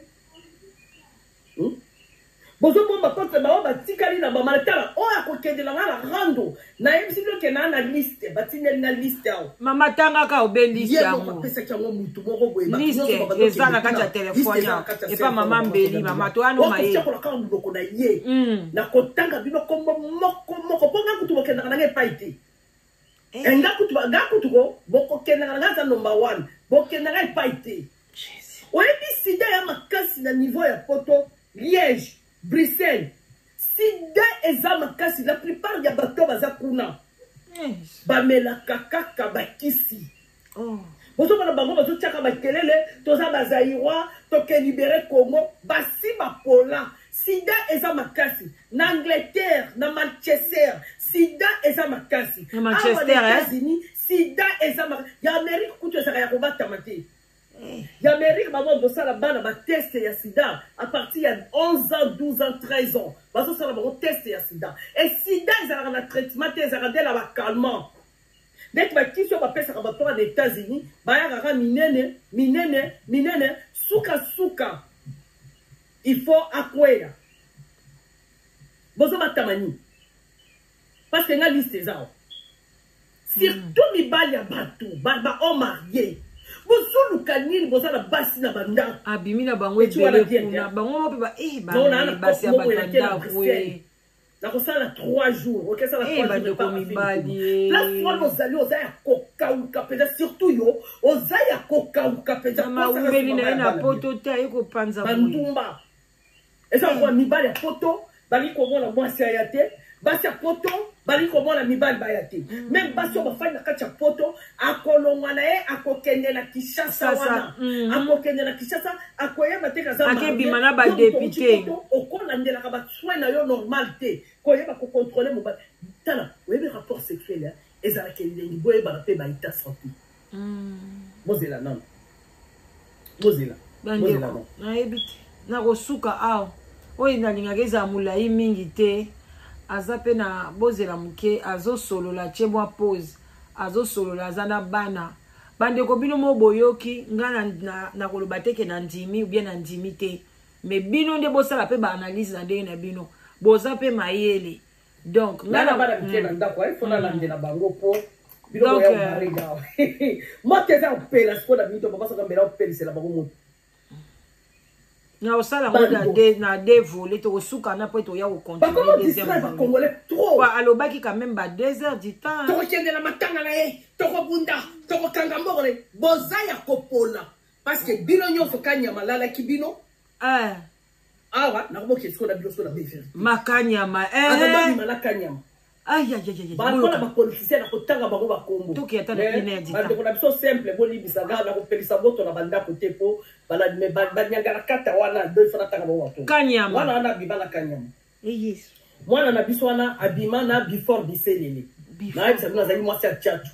Bozobomba contre bao batikali na bamala. Tala oyo akokendela nga na rando, nayebisi bino ke naa na liste, batindeli na liste awa. Mama tangaka obe liste Ye moko yango. apesaki yango mutu moko boye, bato Liste nyonso babanda eza na kokende kati ya kuna. telefone Liste eza na awa. kati ya Epa cellphone mama ya Mbeli, mama mama Sonia. toyano maye. Okotiakola kaka monoko na ye. Nakotanga bino kombo moko moko mpo nga kutu bokendaka na nga epai te. Eh. Nga kutu nga kutu ko bokokendaka na nga aza number 1 bokendaka epai te. Jésus. Oyebi sida ya makasi na niveau ya poto, Liège, Bruxelles, sida eza makasi. La plupart ya bato baza kuna. Bamelaka kaka bakisi. Oh. Bozomona bango bazotiaka makelele, toza bazaïrois, toke libere Congo, basi bapola. Sida eza makasi na Angleterre, na Manchester, sida eza makasi. Na Manchester, awa na États-Unis, sida eza makasi. Ya Amérique kutu ezalaka ya kobatama te. Ya Amérique bango bosala bana ba test ya sida à partir ya 11 ans, 12 ans, 13 ans. Bazosala bango test ya sida. Et sida ezalaka na traitement te, ezalaka nde na ba calmant. Neti bakisi oyo bapesaka bato wana na États-Unis, bayaka kaka minene, minene, minene, suka suka. Il faut akweya. Bozo batama nini? Parce que nga liste eza awa. Surtout mibali ya bato, ba ba homme marié. Bozoluka nini boza na basi na bandako? Abimi na bango ebele kuna. Bango mpe ba eh ba basi ya bato ndako. Nakosala 3 jours, okesala 3 jours. Bandeko mibali. Place wana ozali oza ya kokauka mpenza, surtout yo oza ya kokauka mpenza. Mawumeli na ye na poto te aye kopanza bandumba. Eza lokola mibali ya poto balingi komona mwasi aya te, basi ya poto balingi komona mibali baya te. Meme basi oyo bafandi na kati ya poto, akolongwa na ye akokende na Kinshasa wana, akokende na Kinshasa, akoyeba te kaza akebima na ba député. Okolandelaka ba soin na yo normal te, koyeba ko contrôler mobali. Tala, oyebi rapport sexuel ezalaka elengi, boyebaka mpe ba état santé. Bozela nano, bozela. Bandeko, nayebi te nakosuka awa. Oyo nalingaka ezala molai mingi te, aza mpe na bozela moke, azosolola tie mwa pause, azosolola aza na bana. Bandeko bino mo boyoki nga nakoloba te ke nandimi ou bien nandimi te, mais bino nde bosala mpe baanalyse na ndenge na bino, boza mpe mayele. Donc nga na bana mike na ndako, il faut nalandela bango po biloko ya barega. Moto eza kopela sikoyo na minito, papa soki ambela opelisela bango moto. Na osala ngo na deux volets, tokosuka na po toya kocontinue deuxième volet. Trop alobaki quand même ba 2 heures du temps. Tokokende na matanga na ye, tokobunda, tokokanga mbongo na ye, boza ya kopola parce que bino nyonso kanyama alalaki bino. Awa nakoboki esiko na bino so na bevérité. Makanyama akobima na kanyama. Bakola bapoliticien na kotanga bango bakombo. Bandeko na biso simple, bolibisa nga na kopelisa moto na bandako te po banyangala kata wana do ifo natanga bango bakombo. Kanyama mwana wana abima na kanyama. Mwana na biso wana abima na before biselele. Nayebisa bino azali mwasi ya tchatu.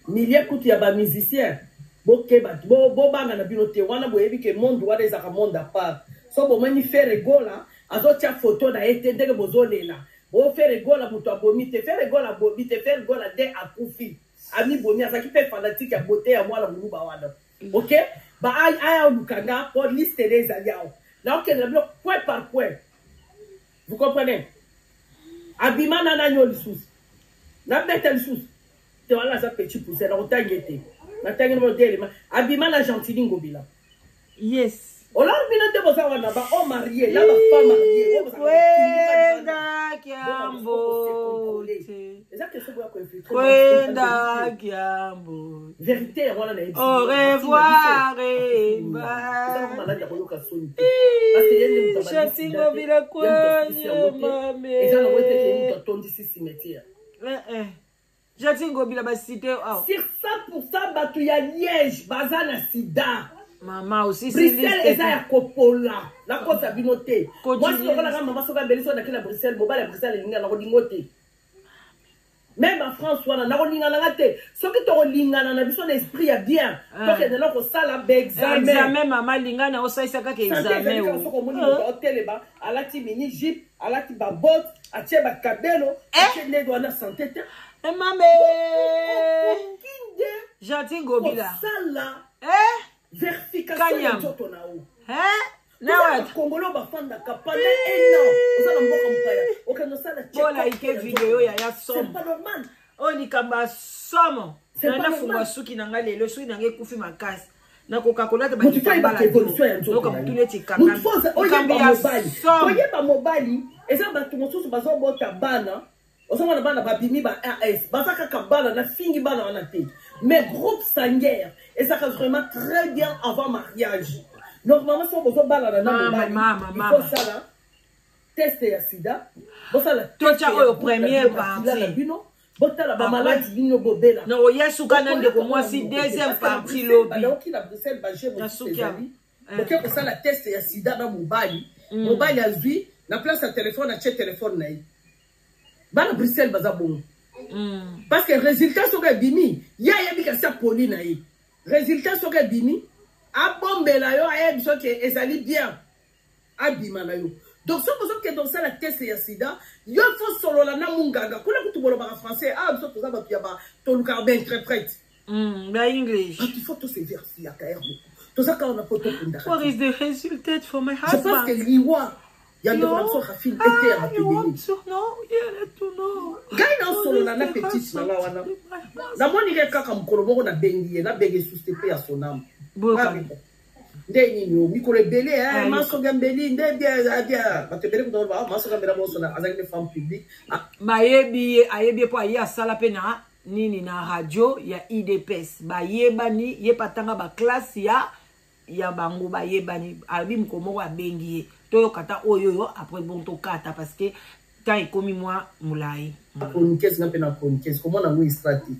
Milie kutu ya bamusicien bokeba, bobanga na bino te wana, boyebi ke monde wana ezalaka monde à part. So bomoni Ferre Gola azotia photo na ye te ndenge bozolela o Ferre Gola moto abomi te, Ferre Gola abomi te, Ferre Gola nde akufi amibomi, azalaki mpe fanatique ya beauté ya mwana moluba wana. Ok, ba aya oluka nga po liste ne ezali awa, naokende na bino point par point, vous comprenez? Abima na nani oyo lisusu nabeta lisusu te wana aza petit poussé, nakotangi ye te, natangi na motelema abima na Gentili Ngobila. Yes. Olor bino nde boza wana ba homme marié na ba femme marié. Kwenda kiambo eza question boya koinfiltre. Kwenda kiambo vérité yango wana nayebi. Au revoir. Eza maladi ya koyoka soni te parce que ye nde moto Gentili Ngobila kwenye mame. Eza nango ete ke moto atondisi cimetière. Gentili Ngobila basite awa. Sur 100% bato ya Liège baza na sida. Mama aussi Bruxelles eza ya kopola, nakosa bino te. Mwasi lokolaka mama soki abeli, soki nake na Bruxelles, mobali ya Bruxelles elinga nakolingo te. Même en France wana nakolinga nanga te. Soki tokolingana na biso na esprit ya bien, tokende na kosala baexamen. Examen mama lingana osalisa kaka examen. Soki omoni moto otelema alati mini jupe, alati babote, atie bakabelo, atie ndenge wana santé te. Mame okinde Gentili Ngobila kosala verification ya nzoto na yo. Congolais bafandaka pendant un an, oza na mboka mopaya, okende osala bolaike video ya ya somo. C'est pas normal. Oyo likambo ya somo. Nafungwa suki na ngai lelo, suki na ngai ekufi makasi, nakoka kolata bayoka motu neti koyeba mobali. Eza bato mosusu bazobota bana, ozomona bana babimi ba AS, baza kaka bana, nafingi bana wana te, mais groupe sanguin ezalaka vraiment très bien avant mariage. Normalement soki bozobalana na mobali, il faut sala test ya sida, bosala totya oyo première partie na bino. Botala bamaladi bino bobela. Na oya suka na ndeko mwasi deuxième partie lobi. Banaoki na Bruxelles baje mosusu ezali. Boke kosala test ya sida na mobali. Mobali azwi na place ya telefone atie telefone na ye. Bana Bruxelles baza bongo. Parce que résultat soki ebimi, ye ayebi kasi apoli na ye. Résultat soki ebimi, abombela yo ayebi soki ezali bien. Abima na yo. Donc soki ozokende kosala test ya sida, yo faut solola na munganga. Kuna kutu bolobaka français, ah biso toza bato ya ba tolukaka ba interprète. Ba English. Bato faut to se vérifier ka heure moko. Toza kaka na poto kundaka. What is the result for my husband? Je pense que liwa ya ndeko na biso Rafine ete ya bato ebele. Ngai naosolola na petite na nga wana. Namoni ke kaka mokolo moko nabengi ye, nabengi susu te mpe ya sonama. Nde nini o mikolo ebele eh, masoga mbeli nde bien bien bato ebele kuta ba masoga mbela bosona azalaki ne femme publique. Bayebi ye, ayebi ye mpo aye asala mpe na nini na radio ya IDPS. Bayebani ye mpe atanga ba classe ya bango bayebani. Alobi mokolo moko abengi ye toyoka ta oyo oyo après bon tokata parce que temps ekomi mwa molai. Chroniqueuse nga mpe na chroniqueuse komona yango extra te.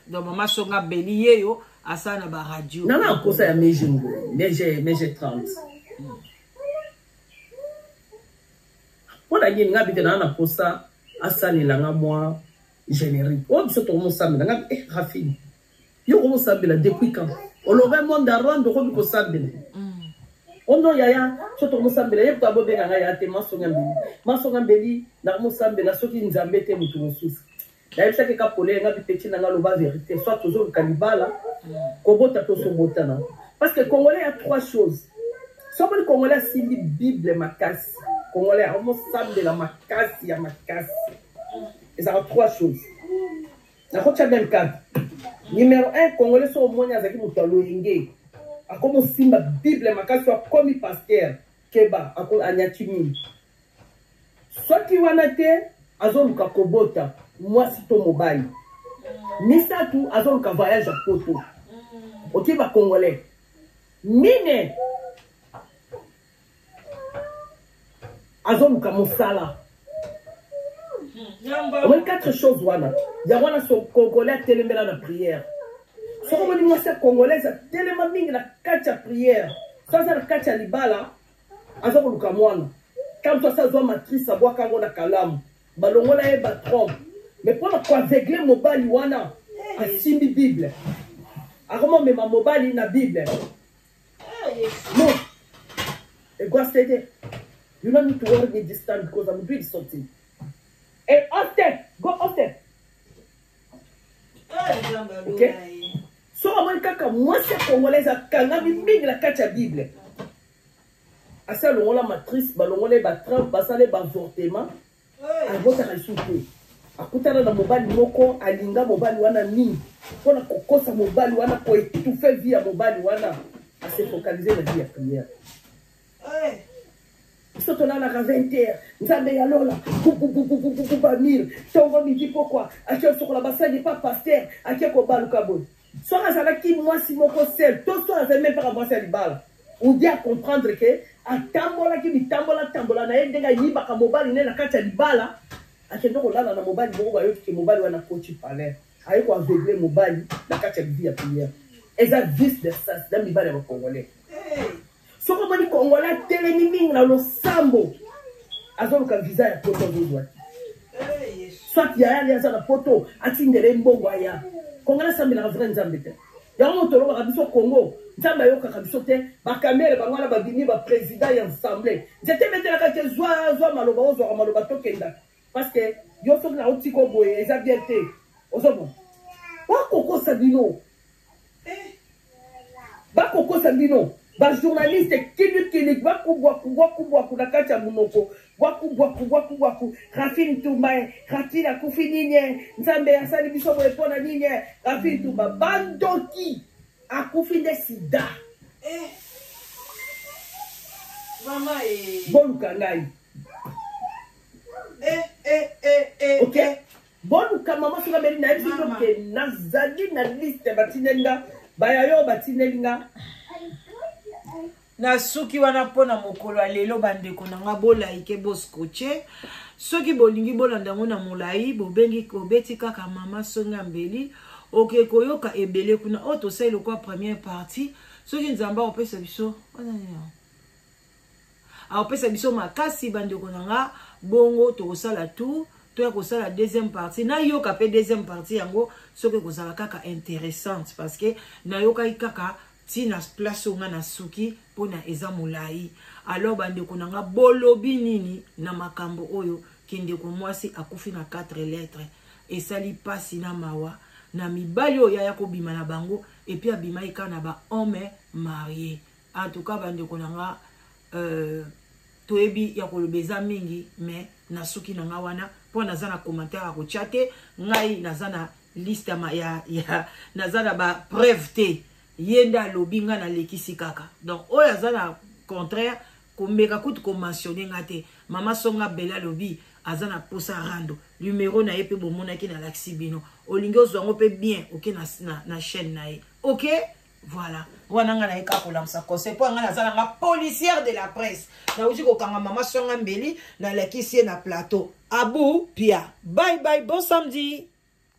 Donc mama Songa Beli ye yo asala na ba radio. Nana akosa ya meje ngo meje meje 30. Mpo na nini nga bite na na posa asalela nga mwa générique. Oyo biso tokomosambela nga eh Rafine. Yo komosambela depuis quand? Oloba monde ya Rwanda okomi kosambela. Ono yaya so tokomosambela ye kuta bobenga ngai ya te masonga mbeli. Masonga mbeli nakomosambela soki nzambe te motu mosusu. Nayebisaki ka pole nga bipeti na nga loba vérité soit tozoluka libala kobota tosobotana. Parce que congolais ya trois choses. Soki congolais asimbi Bible makasi, congolais amosambela makasi ya makasi. Ezalaka trois choses. Nakotia même cadre. Numéro 1, congolais so omoni azalaki moto ya loyenge. Akomosimba Bible makasi akomi pasteur. Keba anyati mingi. Soki wana te azoluka kobota mwasi to mobali. Misatu azoluka voyage ya poto. Ok ba congolais. Mine azoluka mosala. Omoni quatre choses wana. Yango wana so congolais atelemela na prière. Soki omoni mwasi ya congolaise atelema mingi na kati ya prière. So aza na kati ya libala aza koluka mwana. Tango asa azwa matrice abwaka yango na kalamu. Balongola ye ba trompe. Mais mpona koaveugle mobali wana asimbi Bible. Akomomema mobali na Bible. No. Egwasede. You don't need to worry me this time because I'm doing something. Hey, Austin, go Austin. Ok? So amoni kaka mwasi ya congolaise akangami mingi na kati ya Bible. Asi alongola matrice, balongola ye ba trompe, basala ye ba avortement. Abotaka lisusu te. Akutana na mobali moko, alinga mobali wana mingi. Mpona kokosa mobali wana, koétouffer vie ya mobali wana. Ase focaliser na vie ya prière. Biso tolalaka 20 heures, nzambe ya lola, kukukukukuku bamire, tongo midi pokwa, ake kosokola basani pa pasteur, ake kobaluka boye. Soki azalaki mwasi moko seul, to soki azali même mpaka mwasi ya libala, ou bien comprendre que atambolaki bitambola tambola na ye ndenge ayibaka mobali ne na kati ya libala, akende kolala na mobali moko bayoki ke mobali wana akoti palais, aye koaveugle mobali na kati ya vie ya prière. Eza vice versa na mibali ya bacongolais. Soki omoni congolais atelemi mingi na losambo, azoluka visa ya poto azozwa te. Soit yaya ali aza na poto, atindela ye mbongo aya. Congolais asambelaka vrai nzambe te. Yango moto olobaka biso Congo, nzambe ayokaka biso te. Bakamere bango wana babimi ba président ya assemblée. Nzete ebetelaka te zwa zwa maloba ozwaka maloba tokendaka. Parce que yo soki na otiko boye eza bien te. Ozomona. Bakokosa bino. Bakokosa bino. Ba journaliste kilikili bakubwaku bwakubwaku na kati ya monoko bwakubwaku bwakubwaku Rafine Ntumba Rafine akufi nini Nzambe asali biso boye mpona nini Rafine Ntumba bandoki akufi nde sida. Mama boluka ngai. Ok boluka mama soki ameli nayebi soki oke nazali na liste batindeli nga baya yo batindeli nga na suki wana mpona mokolo ya lelo bandeko na nga bolaike boscoche. Soki bolingi bolanda yango na molai, bobengi, bobeti kaka Mama Songa Mbeli, oke koyoka ebele kuna. Oyo tosali lokwa première partie. Soki Nzambe akopesa biso, akopesa biso makasi, bandeko na nga, bongo tokosala tout, toya kosala deuxième partie. Nayoka mpe deuxième partie yango soki ekozala kaka intéressante, parce que nayokaki kaka ntina place oyo nga nasuki mpona eza molai. Alors bandeko na nga, bolobi nini na makambo oyo? Kendeko mwasi akufi na 4 lettres, esali mpasi na mawa na mibali oyo yaya kobima na bango, et puis abimaki kaka na bahomme marié. En tout cas, bandeko na nga, toyebi ya koloba eza mingi, mais nasuki na nga wana mpo naza na commentaire ya kotia te. Ngai naza na liste ya naza na bapreuve te. Ye nde alobi, ngai nalekisi kaka. Donc oyo aza na contraire, komeka kutu komentionner nga te. Mama Songa Bela alobi aza na posa rando, numero na ye mpe bomonaki, nalakisi bino. Olingi ozwa yango mpe bien, oke na chaîne na ye. Ok, voilà, wana nga naye kaka kolamusa conseil mpo nga naza nanga policière de la presse. Nauti kokanga Mama Songa Mbeli, nalakisi ye na plateau. Abu pia, bye bye, bon samedi.